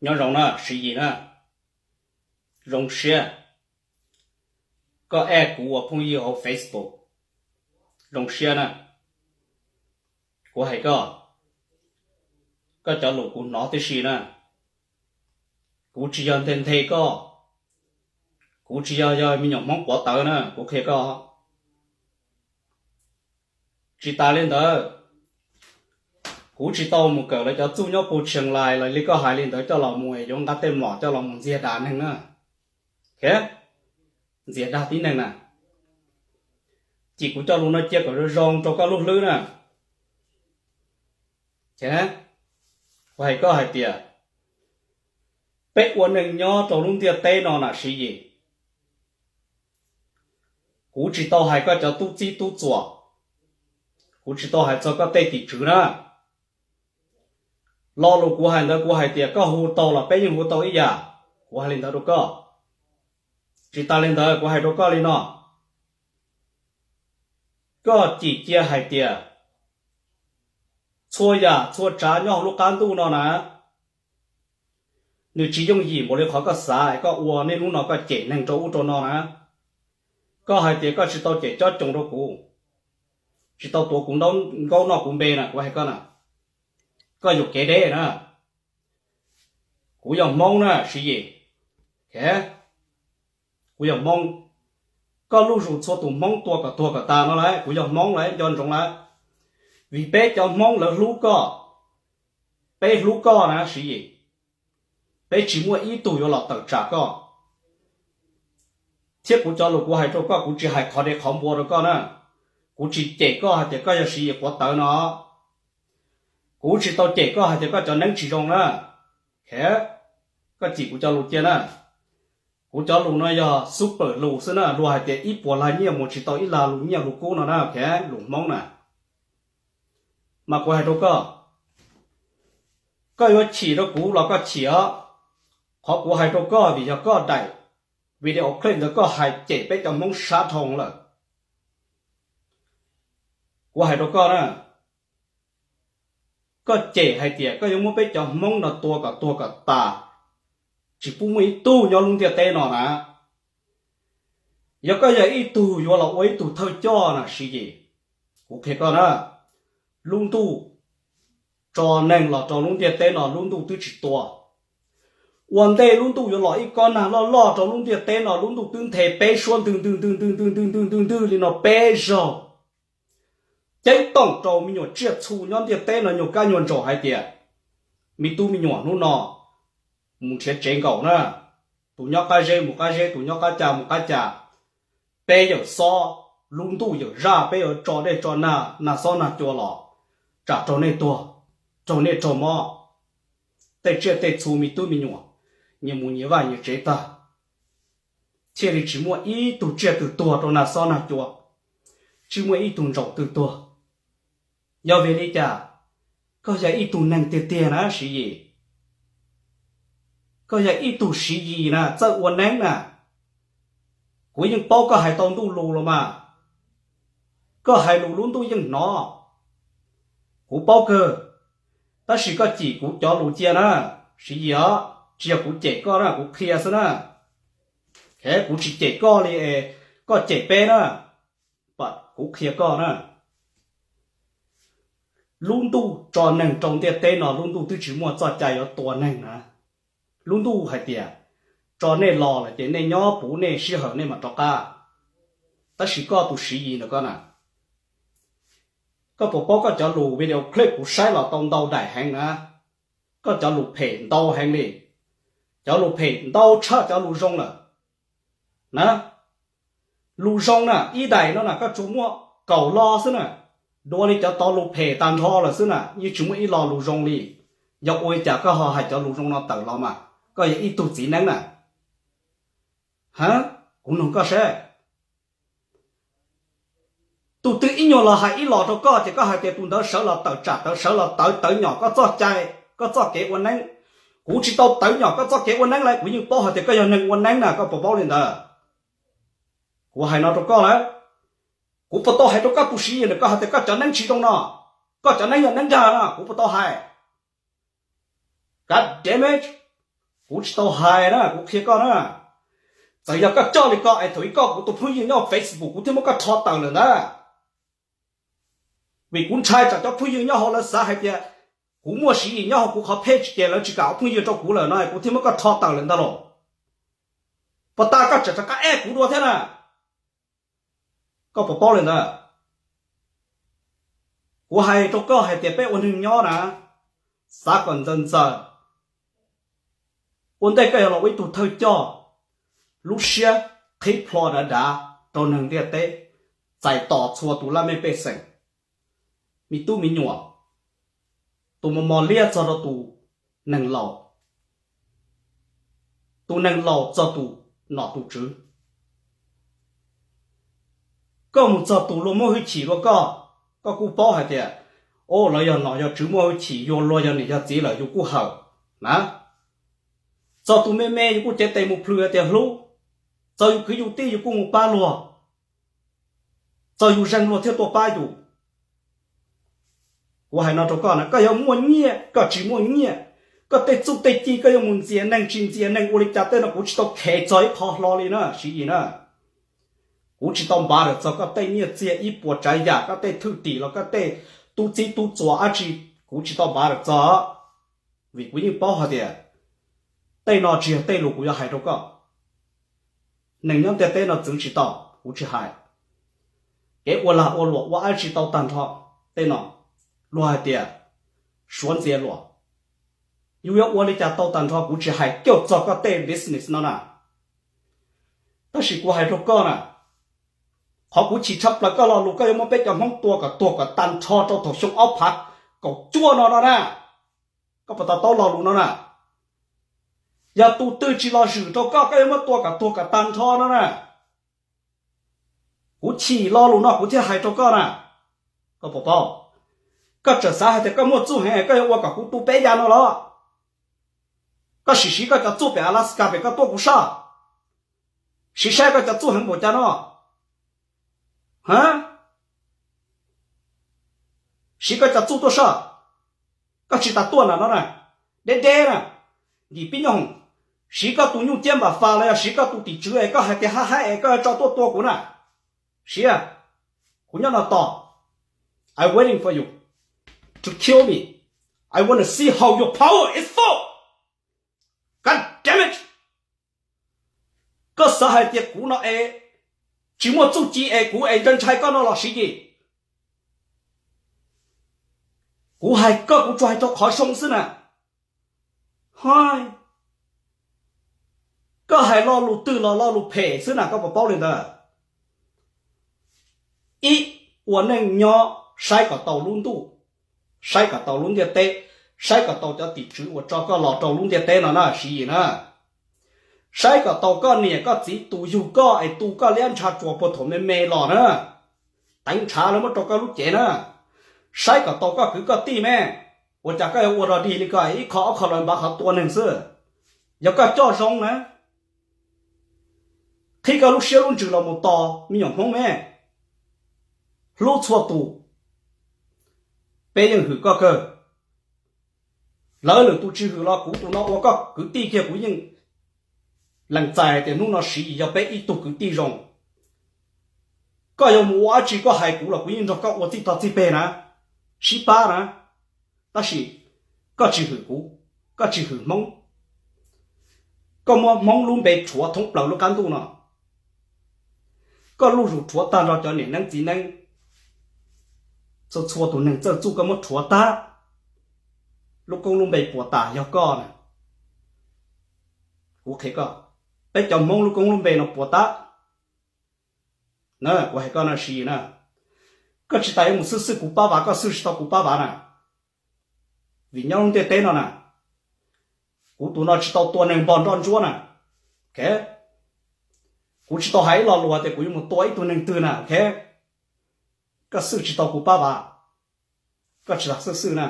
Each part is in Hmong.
Nyob zoo na Siv Yis na, zoo siab koj add kuv ua phooj ywg hauv Facebook, zoo siab na. Kuv hais koj, koj cov lus kuv hnov tib si na, kuv tsis yog nthe nthe koj, kuv tsis yog yog me nyuam Hmoob quav tawv na, kuv qhia koj. Tsis tas li ntawd, kuv tsis tau mus kawm lawv cov txuj nyob puag Tsheej Lais los li koj hais li ntawd coj los mus yuav nqa tej mlom coj los mus ntxias dag neeg na. Ntxias dag tib neeg na. Ces kuv coj lus no cia kom zoo zoo rau koj lub hlwb na. Kuv hais koj hais tias, peb ua neeg nyob rau lub ntiaj teb no na Siv Yis, kuv tsis tau hais koj cov tub txib tub txuas, kuv tsis tau hais txog koj tej tim tswv na. Lo lus kuv hais ntawd kuv hais tias koj hu tau los peb yeej hu tau ib yam, kuv hais li ntawd rau koj. Tsis tas li ntawd kuv hais rau koj li no, koj cim cia hais tias txhua yam txhua tsav nyob hauv lub qab ntuj no na, nws tsis yooj yim npaum li qhov koj xav es koj ua niaj hnub no koj cem neeg rau ub rau no na. Koj hais tias koj tsis tau cem cob coos rau kuv, tsis tau tuav kuv nkaub noj kuv npe na, kuv hais koj na, koj yuam kev deb na. Kuv yog Hmoob na Siv Yis, kuv yog Hmoob. Koj luj zus txhua tus Hmoob tua kom tuag kom tas no lawm, kuv yog Hmoob lawm nco ntsoov lawm. Vim peb cov Hmoob lawv hlub koj, peb hlub koj na Siv Yis, peb tsis muaj ib tug yuav los tawm tsam koj. Thiab kuv cov lus kuv hais rau koj, kuv tsis hais qhov dev qhov npua rau koj na. Kuv tsis cem koj hais tias koj yog Siv Yis quav tawv no. Kuv tsis tau cem koj hais tias koj cov neeb tsis zoo na. Koj cim kuv cov lus cia na. Kuv cov lus no yog super lus xwb na, luag hais tias ib puas lag nyiaj mus tsis tau ib lag lus nyiaj lus kub no na, lus Hmoob na. Mas kuv hais rau koj, koj yuav chim rau kuv los koj chim os. Qhov kuv hais rau koj vim yog koj daim video clip ntawd koj hais cem peb cov Hmoob sab dhau lawm. Kuv hais rau koj na, koj cem hais tias koj yuav muab peb cov Hmoob no tua kom tuag kom tas, tsis pub muaj ib tug nyob lub ntiaj teb no na. Yog koj yog ib tug yuav los ua ib tug thawj coj na Siv Yis, kuv qhia koj na, lub ntuj tso neeg los rau lub ntiaj teb no lub ntuj twb tsis tua. Ua ntej lub ntuj yuav los ib kob nag loj loj rau lub ntiaj teb no lub ntuj twb nthe peb suab ntwg ntwg ntwg ntwg ntwg ntwg ntwg ntwg ntwg ntwg li no peb zaug. Ceeb toom rau me nyuam tsiaj txhu nyob ntiaj teb no nyuag kab nyuag ntsaum hais tias, me tub me nyuam hnub no mus nrhiav tsev nkaum na, tus nyob qab zeb mus qab zeb, tus nyob qab ca mus qab ca. Peb yawm xob, lub ntuj yawm zaj, peb yuav tso dej tso nag, nag xob nag cua los tsam raug nej tuag, raug nej raug mob. Tej tsiaj tej txhu me tub me nyuam nyias mus nyias vaj nyias tsev tag, thiaj li tsis muaj ib tug tsiaj twg tuag rau nag xob nag cua, tsis muaj ib tug ntsaum twg tuag. Yog vim li cas? Koj yog ib tug neeg tiag tiag na Siv Yis. Koj yog ib tug Siv Yis na, txawj ua neeb na. Kuv yeej paub koj hais tau ntuj lus los mas. Koj hais lus lub ntuj yeej hnov. Kuv paub kawg. Tab sis koj cim kuv cov lus cia na, Siv Yis os, tsis yog kuv cem koj na, kuv qhia xwb na. Kuv tsis cem koj li es koj cem peb na. Kuv qhia koj na, lub ntuj tso neeg rau ntiaj teb no lub ntuj twb tsis muaj txoj cai yuav tua neeg na. Lub ntuj hais tias tso nej los lawm ces nej nyob puv nej sij hawm nej mam rov qab. Tab sis koj tus Siv Yis ntawm koj na, koj puas paub koj cov lus video clip kuv saib los tau ntau daim heev na, koj cov lus phem ntau heev li. Cov lus phem ntau tshaj cov lus zoo lawm na. Lus zoo na ib daim no na koj tsuas muaj kaum lo xwb na, dua li cov tod lus phem tag nrho lawm xwb na, yeej tsis muaj ib lo lus zoo li. Yog ua li cas koj ho hais cov lus zoo no tawm los mas? Koj yog ib tug txiv neeb na. Ha, kuv nug koj saib, tus twg ib nyuag los hais ib los rau koj ces koj hais tias tus ntawd sawv los tawm tsam, tawv sawv los tawv, tawv nyom koj txoj cai, koj txoj kev ua neeb. Kuv tsis tau tawv nyom koj txoj kev ua neeb lawm, kuv yeej paub hais tias koj yog neeg ua neeb na, koj puas paub li ntawd? Kuv hais no rau koj lawm, kuv puas tau hais rau koj tus Siv Yis ntawm koj hais tias koj cov neeb tsis zoo no, koj cov neeb yog neeb dag no, kuv puas tau hais? God damn it. Kuv tsis tau hais na, kuv qhia koj na. Txawm yog koj coj li ko es thaum ub koj kuv tus phooj ywg nyob Facebook kuv thiaj muab koj rho tawm lawm ntag. Vim kuv ntshai tsam cov phooj ywg nyob hauv lawv xav hais tias kuv muaj Siv Yis nyob hauv kuv qhov page ces lawv tsis kam ua phooj ywg rau kuv lawm no kuv thiaj muab koj rho tawm lawm ntag los. Puas tas koj tseem rov qab add kuv dua thiab na? Koj puas paub li ntawd? Kuv hais rau koj hais tias peb ua neeg nyob na, xav kom ntxaws ntxaws. Ua ntej koj yuav los ua ib tug thawj coj, lub siab qhib plho dav dav rau neeg ntiaj teb, txais tos txhua tus laj mej pej xeem, me tub me nyuam, tus mos mos liab txog rau tus neeg laus, tus neeg laus txog tus nom tus tswv. Koj mus txog tus luag muaj hwj chim rau koj, koj kuj paub hais tias, o, lawv yog nom yog tswv muaj hwj chim, yus luag yog niam yog txiv lawm yus kuj hawm na. Txog tus me me yus kuj cev tes mus plhws hais tias hlub. Txog yus kwv yus tij yus kuj mus pab luag. Txog yus zeeg luag thiaj tuaj pab yus. Kuv hais no rau koj na, koj yuav muaj nyiaj koj tsis muaj nyiaj, koj tej txuj tej ci koj yuav mus ntxias neeg tsis ntxias neeg ua li cas tej no kuv tsis tau khev txog ib qho hlo li na Siv Yis na. Kuv tsis tau npav lawm txog koj tej nyiaj txiag ib puas tsav yam, koj tej thwj tim los koj tej tub txib tub txuas dab tsi, kuv tsis tau npav lawm txog. Vim kuv yeej paub hais tias tej no tsis yog tej lus kuv yuav hais rau koj. Neeg nyob ntiaj teb no txwv tsis tau, kuv tsis hais. Kev ua lag ua luam ua dab tsi tau tag nrho, tej no luag hais tias suav ntxias luam. Yus yuav ua li cas tau tag nrho kuv tsis hais, coj txog koj tej business no na. Tab sis kuv hais rau koj na, qhov kuv chim tshaj plaws koj lo lus koj yuav muab peb cov Hmoob tua kom tuag kom tag nrho rau thaum xyoo ob phav kaum cuaj no no na. Koj puas to taub lo lus no na? Yog tus twg tsis los zwm rau koj, koj yuav muab tua kom tuag kom tag nrho no na. Kuv chim lo lus no kuv thiaj hais rau koj na. Koj puas paub? Koj tseem xav hais tias koj muaj txuj heev koj yuav ua kom kuv tu peb ya no los? Koj sim siv koj cov txuj pem Alaska pem koj tuaj kuv soj. Siv saib koj cov txuj heev npaum cas no. Siv koj cov txuj tuaj soj. Koj tsis tas tuaj na no na. Deb deb na. Nkim pib nyob hoom. Siv koj tus nyuj ciab npam fas los yog siv koj tus tim tswv es koj hais tias hab haib es koj tso tuaj tua kuv na. Siv, kuv nyob no tos. I waiting for you to kill me. I wanna see how your power is full. God damn it! Koj xav hais tias kuv no es tsis muaj txuj ci es kuv es ntshai ntshai koj no los Siv Yis? Kuv hais koj kuv tsuas hais rau qhov zoo xwb na. Hais, koj hais lo lus twg los lo lus phem xwb na, koj puas paub li ntawd? Ib, ua neej nyob saib kom tau lub ntuj, saib kom tau lub ntiaj teb, saib kom tau cov tim tswv uas tso koj los rau lub ntiaj teb no na Siv Yis na. Saib kom tau koj niam koj txiv tus yug koj es tu koj liab ntsha tsuas puag thaum me me los na. Teev ntshav lawv muab rau koj lub cev na. Saib kom tau koj kwv koj tij me. Ua cas koj yuav ua rog dig li ko, ib qho ob qho lawv npav qhov tua neeg xwb? Yog koj coj zoo na, qhib koj lub siab lub ntsws los mus tos me nyuam Hmoob me, hlub txhua tus. Peb yeej hwm koj kawg. Lawv lwm tus tsis hwm los kuv tus no ua koj kwv tij kiag kuv yeej lees txais hais tias hnub no Siv Yis yog peb ib tug kwv tij zoo. Koj yuav mus ua dab tsi koj hais kuv los kuv yeej nrog koj ua txij tog txij peg na, sib pab na. Tab sis koj tsis hwm kuv, koj tsis hwm Hmoob. Koj muab Hmoob lub npe rhuav thoob plaws lub qab ntuj no. Koj lub zug rhuav tag nrho cov niam neeb txiv neeb, txhua txhua tus neeg txawj txuj koj muab rhuav tag. Lub koob lub npe puas tas yog koj na. Kuv qhia koj, peb cov Hmoob lub koob lub npe no puas tab. Kuv hais koj no Siv Yis na, koj tsis tas yuav mus xwb xwb kuv pab vav, koj xwb tsis tau kuv pab vav na. Vim nyob lub ntiaj teb no na, kuv tus no tsis tau tua neeg npog nroj ntsuab na. Kuv tsis tau hais ib lo lus tias kuv yuav mus tua ib tug neeg twg na, ok. Koj xwb tsis tau kuv pab vav, koj tsis tas xwb xwb na.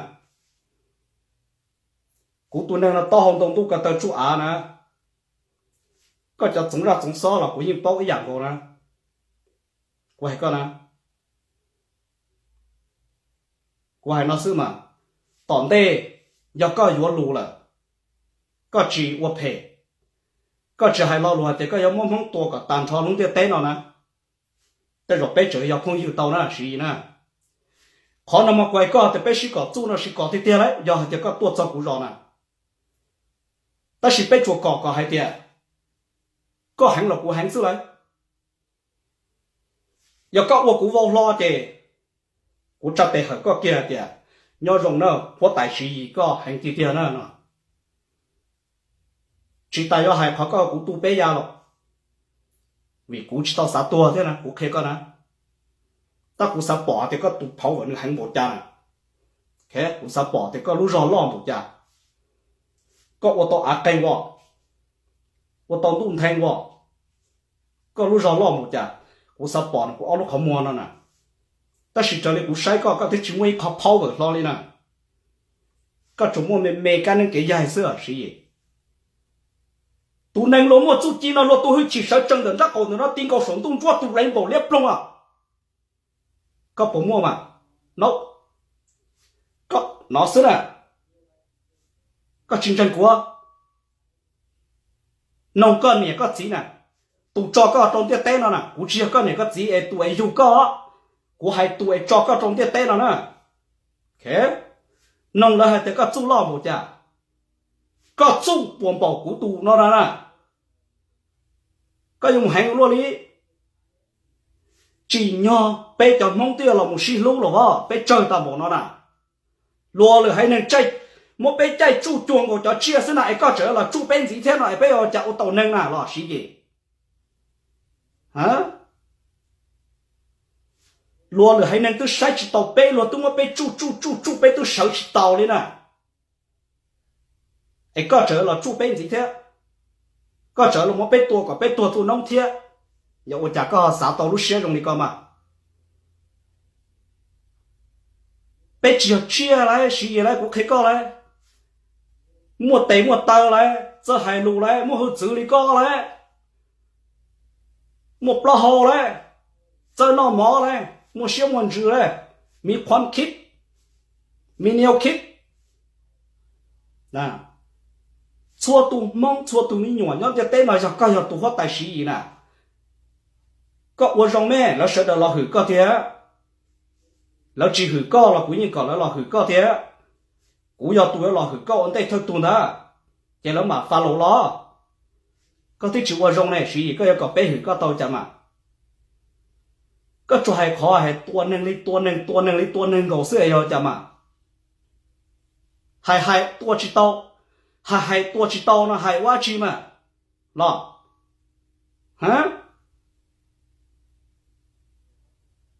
Kuv tus neeg no taub hau ntoo ntuj ko taw tsuj av na. Koj cov txoov zaj txoov xob los kuv yeej paub ib yam nkaus na. Kuv hais koj na, kuv hais no xwb mas, tom ntej yog koj yuav lus lawm, koj tsis ua phem, koj tsis hais lo lus hais tias koj yuav muab Hmoob tua kom tag nrho lub ntiaj teb no na, tej zaum peb tseem yog phooj ywg tau na Siv Yis na. Qhov no mas kuv hais koj tias peb sib kom txuj no sib kom tiag tiag lawm yog hais tias koj tuaj txog kuv zos na. Tab sis peb tsuas kom kom hais tias koj heev los kuv heev xwb lawm. Yog koj ua kuv vau hlo ces kuv tsa tes hawm koj kiag hais tias nyob zoo na, huab tais Siv Yis koj heev tiag tiag na no. Tsis tas yuav hais qhov koj kuv tu peb ya los, vim kuv tsis tau xav tuag thiab na, kuv qhia koj na. Tab kuv xav pom tias koj tus phauv vam nws heev npaum cas na. Kuv xav pom tias koj lub zog loj npaum cas, koj ua tau av qeeg ua, ua tau ntuj ntheej ua, koj lub zog loj npaum cas, kuv xav pom nws kuv ob lub qhov muag no na. Tab sis raws li kuv saib koj, koj twb tsis muaj ib qho phauj vam hlo li na. Koj tsuas muaj me me kab neeb kev yaig xwb Siv Yis. Tus neeg luag muaj txuj ci no luag tus hwj chim sawv tsees ntawm nrab qaum ntawm no ti nkaus saum ntuj ntsuab tus rainbow liab ploog os. Koj puas muaj mas? No, koj no xwb na, koj tsis ntseeg kuv. Noog koj niam koj txiv na, tus tso koj rau ntiaj teb no na, kuv tsis yog koj niam koj txiv es tus es yug koj, kuv hais tus es tso koj rau ntiaj teb no na. Noog lawv hais tias koj txuj loj npaum cas, koj txuj puas npaum kuv tus no na na. Koj yuav mus heev ua luaj li. Tsim nyog peb cov Hmoob twb yuav los mus sib hlub los as, peb tsawg tag npaum no na. Luag lwm haiv neeg muab peb caij tsuj cuag nkaus cov tsiaj xwb na es koj tseem los tsuj peb ntxiv thiab no es peb yuav ua cas ua tau neeg na los Siv Yis? Luag lwm haiv neeg twb saib tsis taus peb, luag twb muab peb tsuj tsuj tsuj tsuj peb twb sawv tsis taus li na. Es koj tseem los tsuj peb ntxiv thiab, koj tseem los muab peb tua kom peb tuag tu noob thiab, yog ua cas koj xav tau lub siab zoo li ko mas? Peb tsis yog tsiaj lawm Siv Yis lawm, kuv qhia koj lawm. Muaj tes muaj taw lawm, txawj hais lus lawm, muaj hwj txwv li koj lawm, muaj plaub hau lawm, txawj noj mov lawm, muaj siab muaj ntsws lawm, mi qhuam khib, mi niau khib. Txhua tus Hmoob txhua tus me nyuam nyob ntiaj teb no yog koj yog tus huab tais Siv Yis na, koj ua zoo me lawv sawv daws los hwm koj thiab. Lawv tsis hwm koj los kuv yeej kom lawv los hwm koj thiab. Kuv yog tus yuav los hwm koj ua ntej thawj tug ntag, ces lawv mam fa laus los. Koj twb tsis ua zoo ne Siv Yis, koj yuav kom peb hwm koj tau cas mas? Koj tsuas hais qhov hais tua neeg li tua neeg, tua neeg li tua neeg nkaus xwb es yog cas mas? Hais hais tua tsis tau, hais hais tua tsis tau no hais ua dab tsi mas? Los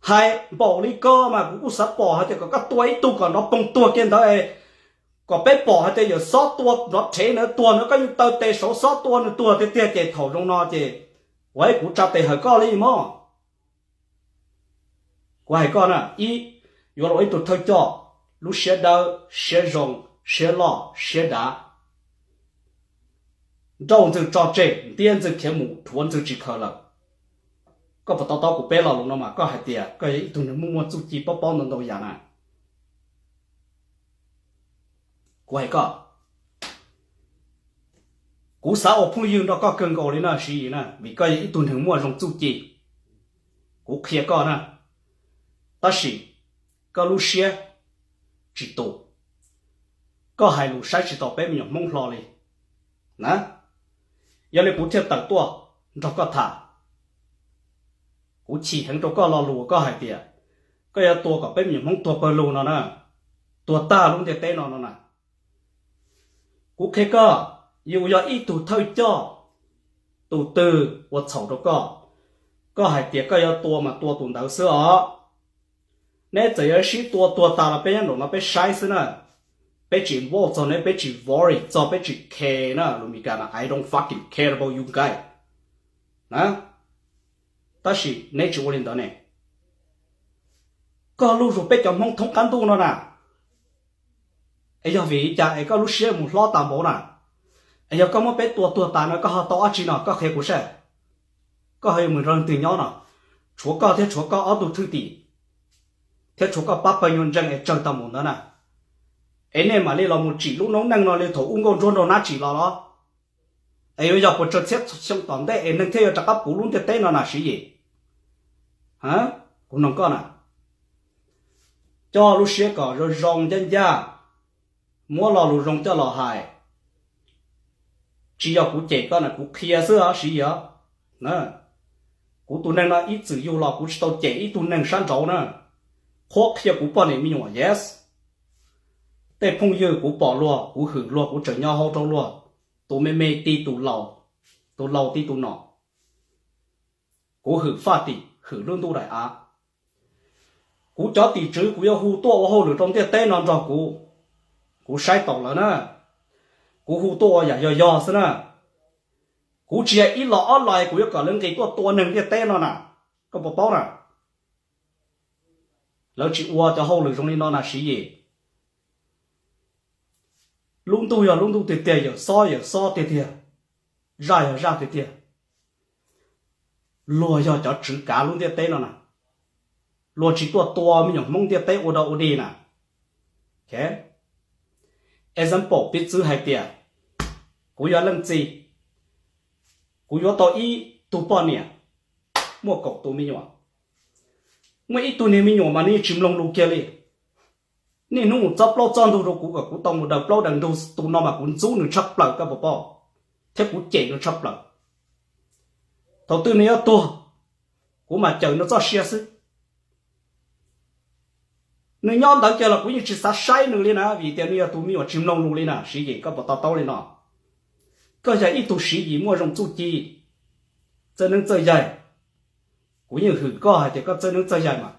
hais npaum li ko mas kuv kuj xav pom hais tias kom koj tua ib tug kom nrov poog tuag kiag ntawd, kom peb pom hais tias yawm xob tua nrov rhev ntawd tuag ntawd, koj yeej taw tes saud xob tua nws tuag tiag tiag ces thaum zoo no ces ua kuv tsa tes hawm koj li mog. Kuv hais koj na, ib, yuav los ib tug thawj coj, lub siab dawb, siab zoo, siab loj, siab dav, nrauj ntxwg tso tseg, ntiab ntxwg khiav mus, rhuav ntxwg tsis khaws lawm. Koj puas to taub kuv peb lo lus no mas koj hais tias koj yog ib tug neeg muaj muaj txuj ci paub paub ntau ntau yam na. Kuv hais koj, kuv xav ua phooj ywg nrog koj kawg nkaus li na Siv Yis na, vim koj yog ib tug neeg muaj zoo txuj ci. Kuv qhia koj na, tab sis koj lub siab tsis tus, koj hais lus saib tsis taus peb me nyuam Hmoob hlo li na. Yog li kuv thiaj tawm tuaj nrog koj tham. Kuv chim heev rau koj lo lus uas koj hais tias koj yuav tua kom peb me nyuam Hmoob tuag pawg lug no na, tuag tag lub ntiaj teb no no na. Kuv qhia koj, yus yog ib tug thawj coj, tus twg ua txhaum rau koj, koj hais tias koj yuav tua mas tua tus ntawd xwb os. Neb txawm yuav sib tua tuag tas los peb nyob nraum no peb saib xwb na. Peb tsis worry txog neb, peb tsis worry txog, peb tsis care na, lus Meskas na, I don't fucking care about you guys na. Tab sis neb tsis ua li ntawd ne. Koj luj zus peb cov Hmoob thoob qab ntuj no na. Es yog vim li cas es koj lub siab mus hlob tas npaum na? Es yog koj muab peb tua tuag tas no koj ho tau dab tsi no koj qhia kuv saib. Koj ho yuav mus nrog leej twg nyob no? Tshuav koj thiab tshuav koj ob tug thwj tim, thiab tshuav koj pab pawg nyuag ntseeg es tsawg tau mus ntawd na. Es nej mam li los mus tsim lub noob neej no li thaum ub nkauj ntsuab nraug nab tsim los los? Es yuav yog puas tsawg txhiab xyoo tom ntej es neeg thiaj yuav rov qab puv lub ntiaj teb no na Siv Yis? Kuv noog koj na, coj lub siab kom zoo zoo ncaj ncaj, muab lo lus zoo coj los hais. Tsis yog kuv cem koj na, kuv qhia xwb os Siv Yis os. Kuv tus neeg no ib txwm yug los kuv tsis tau cem ib tug neeg sab nraud na. Qhuab qhia kuv poj niam me nyuam, yes. Tej phooj ywg kuv pom luag, kuv hwm luag, kuv tseem nyo hau rau luag. Tus me me ti tus laus, tus laus ti tus nom. Kuv hwm faj tim, hwm lub ntuj daim av. Kuv cov tim tswv kuv yuav hu tuaj ua hauj lwm rau ntiaj teb no nrog kuv, kuv saib taus lawv na. Kuv hu tuaj ua yam yog yog xwb na. Kuv tsis yog ib los ob los kuv yuav kom lawv nqis tuaj tua neeg ntiaj teb no na. Koj puas paub na? Lawv tsis ua cov hauj lwm zoo li no na Siv Yis. Lub ntuj yog lub ntuj tiag tiag, Yawm Xob yog Yawm Xob tiag tiag, zaj yog zaj tiag tiag. Luag yog cov tswv kav lub ntiaj teb no na. Luag tsis tuaj tua me nyuam Hmoob ntiaj teb ua dog ua dig na. Example, piv txwv hais tias kuv yog leej txiv, kuv yuav tau ib tug poj niam muaj kaum tus me nyuam. Muaj ib tug niag me nyuam mas nws yeej tsis mloog lus kiag li. Niaj hnub mus txob plaub txob ntug rau kuv kom kuv tau mus daws plaub daws ntug, tus no mas kuv ntxub nws tshaj plaws koj puas paub, thiab kuv cem nws tshaj plaws. Thaum twg nws yuav tuag, kuv mam cawm nws txoj sia xwb. Nws nyob ntawd kiag los kuv yeej tsis xav saib nws li na, vim tias nws yog tus me nyuam tsis mloog lus li na Siv Yis, koj puas to taub li no? Koj yog ib tug Siv Yis muaj zoo txuj ci, txawj neeb txawj yaig. Kuv yeej hwm koj hais tias koj txawj neeb txawj yaig mas.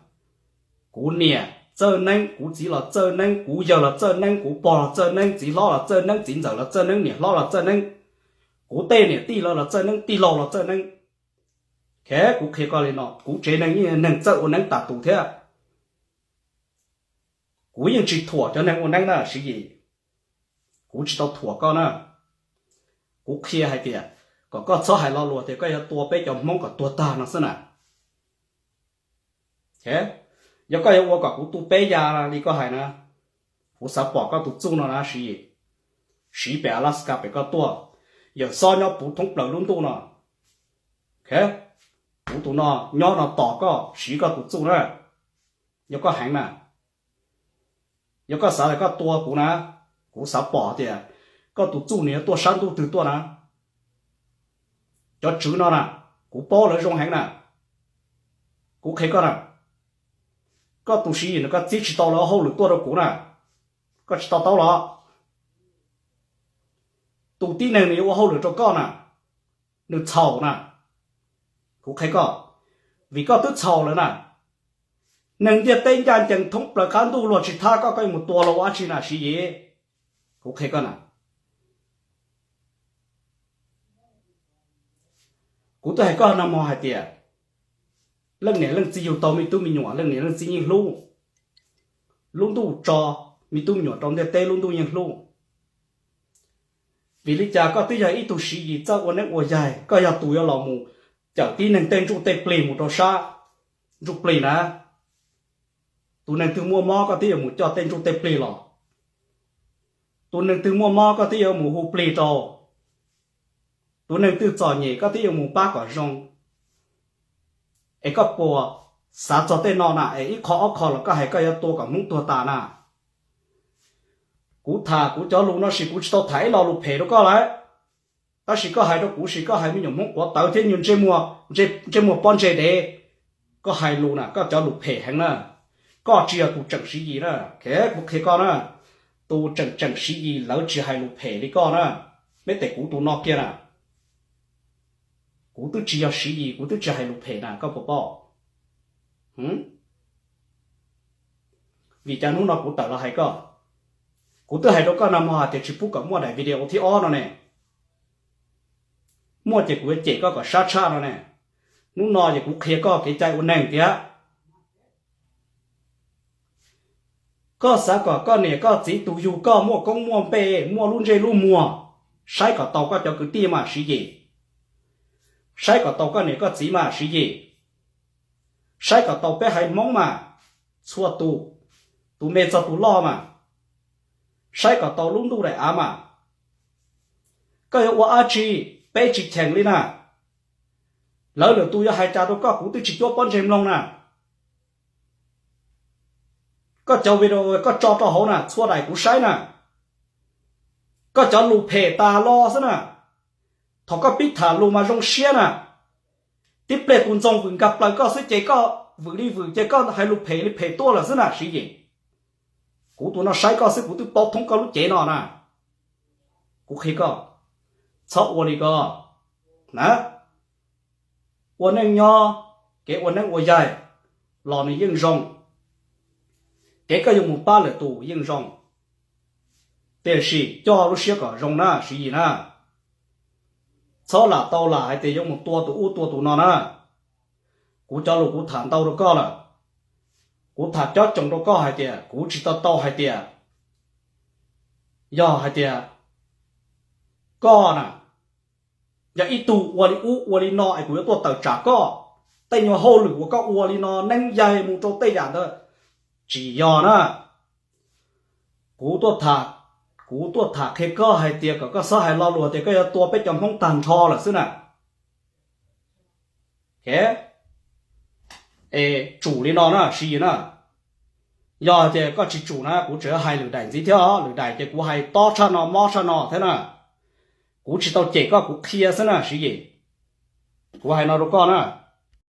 Kuv niam txawj neeb, kuv txiv los txawj neeb, kuv yawg los txawj neeb, kuv pog los txawj neeb, txiv hlob los txawj neeb, txiv ntxawm los txawj neeb, niam hlob los txawj neeb. Kuv tej niam tij los los txawj neeb, tij laug los txawj neeb. Kuv qhia koj li no, kuv tsev neeg yeej neeg txawj ua neeb tas tus thiab. Kuv yeej tsis thuam cov neeg ua neeb na Siv Yis. Kuv tsis tau thuam koj na. Kuv qhia hais tias kom koj txhob hais lo lus tias koj yuav tua peb cov Hmoob kom tuag tag no xwb na. Yog koj yuav ua kom kuv tu peb ya li koj hais na, kuv xav pom koj tus txuj no na Siv Yis. Siv pem Alaska pem koj tuaj, Yawm Xob nyob puv thoob plaws lub ntuj no. Kuv tus no nyob no tos koj siv koj tus txuj na. Yog koj heev na, yog koj xav tias koj tua kuv na, kuv xav pom tias koj tus txuj nws yuav tuaj sab ntuj twg tuaj na. Cov tswv no na, kuv paub lawv zoo heev na. Kuv qhia koj na, koj tus Siv Yis no koj txib tsis tau lawv ua hauj lwm tuaj rau kuv na. Koj tsis to taub los? Tus tib neeg nws yuav ua hauj lwm rau koj na, nws txhaum na. Kuv qhia koj, vim koj twb txhaum lawm na. Neeg ntiaj teb ncaj ncees thoob plaws qab ntuj, luag tsis thab koj, koj yuav mus tua luag ua dab tsi na Siv Yis? Kuv qhia koj na. Kuv twb hais koj nag hmo hais tias leej niam leej txiv yug tau me tub me nyuam, leej niam leej txiv yeej hlub. Lub ntuj tso me tub me nyuam rau ntiaj teb lub ntuj yeej hlub. Vim li cas koj twb yog ib tug Siv Yis txawj ua neeb ua yaig, koj yog tus yuav los mus cawm tib neeg tej ntsuj tej plig mus rau sab ntsuj plig na? Tus neeg twg muaj mob koj twb yuav mus coj tej ntsuj tej plig los. Tus neeg twg muaj mob koj twb yuav mus hu plig rau. Tus neeg twg txom nyem koj twb yuav mus pab kom zoo. Es koj puas xav txog tej no na? Es ib qho ob qho los koj hais koj yuav tua kom Hmoob tuag tas na. Kuv tham kuv cov lus no sis kuv tsis tau tham ib lo lus phem rau koj lawm. Tab sis koj hais rau kuv sis koj hais me nyuam Hmoob quav tawv thiab nyuag ntsej muag pob ntseg dev, koj hais lus na koj cov lus phem heev na. Koj tsis yog tus tseem Siv Yis na. Kuv qhia koj na, tus tseem tseem Siv Yis lawv tsis hais lus phem li koj na. Meb tes kuv tus no kiag na, kuv twb tsis yog Siv Yis kuv twb tsis hais lus phem na, koj puas paub? Vim cas hnub no kuv tawm los hais koj? Kuv twb hais rau koj nag hmo hais tias tsis pub kom muaj daim video thib ob no ne. Muaj ces kuv yuav cem koj kom sab tshaj no ne. Hnub no ces kuv qhia koj kev cai ua neeg tiag. Koj xav kom koj niam koj txiv tus yug koj muaj koob muaj npe, muaj lub ntsej lub muag, saib kom tau koj cov kwv tij mas Siv Yis. Saib kom tau koj niam koj txiv mas Siv Yis. Saib kom tau peb haiv Hmoob mas, txhua tus, tus me txog tus loj mas. Saib kom tau lub ntuj daim av mas. Koj yuav ua dab tsi? peb tsis cheem li na. Lawv lwm tus yuav hais cas rau koj kuv twb tsis cuab pob ntseg mloog na. Koj cov video koj tso rau hauv na txhua daim kuv saib na, koj cov lus phem tas los xwb na. Thaum koj pib tham lus mas zoo siab na, tib pliag tus ntxoog vwm nkag plaws koj xwb ces koj vwm li vwm ces koj hais lus phem li phem tuaj lawm xwb na Siv Yis. Kuv tus no saib koj xwb kuv twb paub thoob koj lub cev no na. Kuv qhia koj, txhob ua li ko na. Ua neej nyob, kev ua neeb ua yaig los nws yeej zoo. Kev koj yuav mus pab lwm tus yeej zoo, tiam sis coj lub siab kom zoo na Siv Yis na. Txhob lam tau lam hais tias yuav mus tua tus ub tua tus no na. Kuv cov lus kuv tham ntau rau koj lawm. Kuv tham cob coos rau koj hais tias kuv tsis tau tau hais tias, yog hais tias koj na yog ib tug ua li ub ua li no es kuv yuav tuaj tawm tsam koj. Tej nyuag hauj lwm uas koj ua li no neeb yaig mus rau tej yam ntawd tsis yog na. Kuv tuaj tham, kuv tuaj tham qhia koj hais tias kom koj txhob hais lo lus tias koj yuav tua peb cov Hmoob tag nrho lawm xwb na. Es tsum li no na Siv Yis na. Yog tias koj tsis tsum na kuv tseem hais lwm daim ntxiv thiab, lwm daim ces kuv hais tob tshaj no mob tshaj no thiab na. Kuv tsis tau cem koj kuv qhia xwb na Siv Yis. Kuv hais no rau koj na.